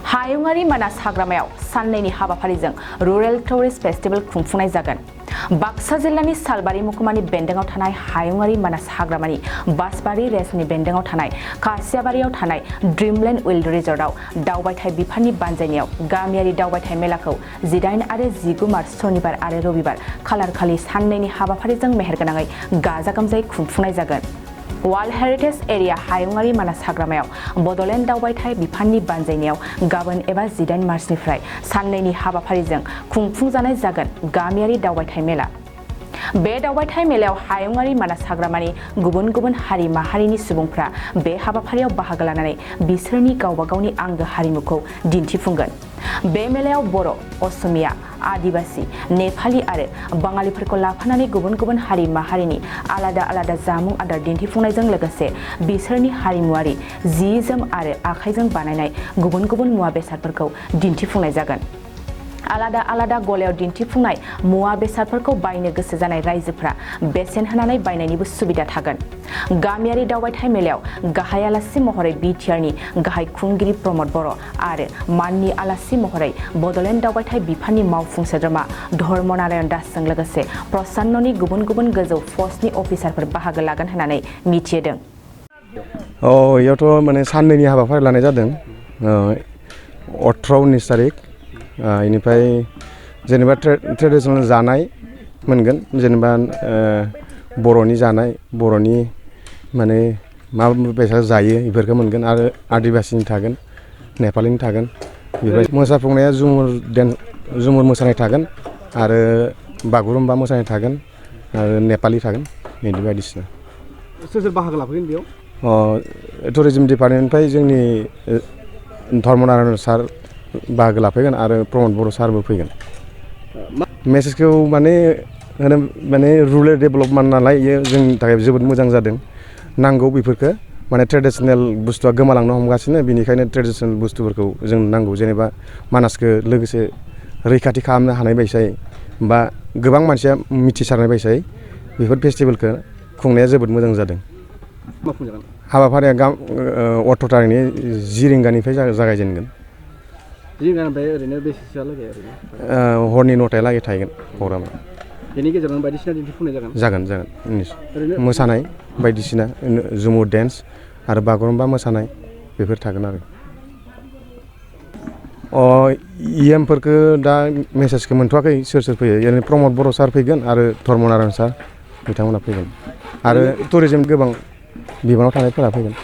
हायुङारि मानास हाग्रामायाव साननैनि हाबाफारिजों रुरेल टुरिस्ट फेस्टिवल खुंफुंनाय जागोन। बाक्सा जिल्लानि सालबारि महकुमानि बेन्दोंआव थानाय हायुङारि मानास हाग्रामानि बासबारि रेन्जनि बेन्दोंआव थानाय खासियाबारियाव थानाय ड्रिमलेन्ड वाइल्ड रिजर्टआव दावबायथाय बिफाननि बानजायनायाव गामियारि दावबायथाय मेलाखौ 18 आरो 19 मार्च सनिबार आरो रबिबार खालारखालि साननैनि हाबाफारिजों मेहेरगोनाङै गाजा गोमजायै खुंफुंनाय जागोन। वर्ल्ड हेरिटेज एरिया हायुङारि मानास हाग्रामायाव बड'लेण्ड दावबायथाय बिफाननि बानजायनायाव गाबोन एबा 18 मार्चनिफ्राय साननैनि हाबाफारिजों खुंफुंजानाय जागोन गामियारि दावबायथाय मेला। बे दावबायथाय मेलायाव हायुङारि मानास हाग्रामानि गुबुन गुबुन हारि माहारिनि सुबुंफ्रा बे हाबाफारियाव बाहागो लानानै बिसोरनि गावबा गावनि आंगो हारिमुखौ दिन्थिफुंगोन। बे मेलायाव बर', असमिया, आदिबासि, नेपालि आरो बाङालिफोरखौ लाफानानै गुबुन गुबुन हारि माहारिनि आलादा आलादा जामुं आदार दिन्थिफुंनायजों लोगोसे बिसोरनि हारिमुआरि जि जोम आरो आखाइजों बानायनाय गुबुन गुबुन मुवा बेसादफोरखौ दिन्थिफुंनाय जागोन। आलादा आलादा गलायाव दिन्थिफुंनाय मुवा बेसादफोरखौ बायनो गोसो जानाय रायजोफ्रा बेसेन होनानै बायनायनिबो सुबिदा थागोन। गामियारि दावबायथाय मेलायाव गाहाय आलासि महरै बिटिआरनि गाहाय खुंगिरि प्रमद बर' आरो माननि आलासि महरै बड'लेण्ड दावबायथाय बिफाननि मावफुं सोद्रोमा धर्मनारायण दासजों लोगोसे प्रसान्ननि गुबुन गुबुन गोजौ पस्टनि अफिसारफोर बाहागो लागोन होननानै मिथिदों। इयावथ' माने साननैनि हाबाफारि लानाय जादों। 18-19 तारिख इनिफ्राय जेनेबा ट्रेडिशनेल जानाय मोनगोन, जेनेबा बर'नि जानाय, बर'नि माने मा बेसाद जायो बेफोरखौ मोनगोन आरो आदिबासिनि थागोन, नेपालिनि थागोन। बेनिफ्राय मोसाफुंनाया झुमुर मोसानाय थागोन आरो बागुरुम्बा मोसानाय थागोन आरो नेपालि थागोन, बिदि बायदिसिना। सोर सोर बाहागो लाफैगोन बेयाव? टुरिज्म डिपार्टमेन्टनिफ्राय जोंनि धर्मनारायण सार बाहागो लाफैगोन आरो प्रमद बर' सारबो फैगोन। मेसेजखौ माने रुरेल डेभेलपमेन्ट नालाय इयो जोंनि थाखाय जोबोद मोजां जादों। नांगौ बेफोरखो माने ट्रेडिशनेल बुस्थुआ गोमालांनो हमगासिनो, बेनिखायनो ट्रेडिशनेल बुस्थुफोरखौ जों नांगौ। जेनेबा मानासखौ लोगोसे रैखाथि खालामनो हानाय बायसायै बा गोबां मानसिया मिथिसारनाय बायसायै बेफोर फेस्टिभेलखौ खुंनाया जोबोद मोजां जादों। हाबाफारिया 18 तारिखनि 10 रिंगानिफ्राय जागायजेनगोन। 10 रिंगानिफ्राय ओरैनो बेसेसोआलागै हरनि 9टायालागै थाहैगोन प्रग्रामा। बेनि गेजेरावनो बायदिसिना दिन्थिफुंनाय जागोन। जागोन मोसानाय बायदिसिना झुमुर डेन्स आरो बागुरुम्बा मोसानाय बेफोर थागोन आरो। इएमफोरखौ दा मेसेजखौ मोनथ'वाखै सोर सोर फैयो। ओरैनो प्रमद बर' सार फैगोन आरो धर्मनारायण सार बिथांमोना फैगोन आरो टुरिज्म गोबां बिबानाव थानायफोरा फैगोन।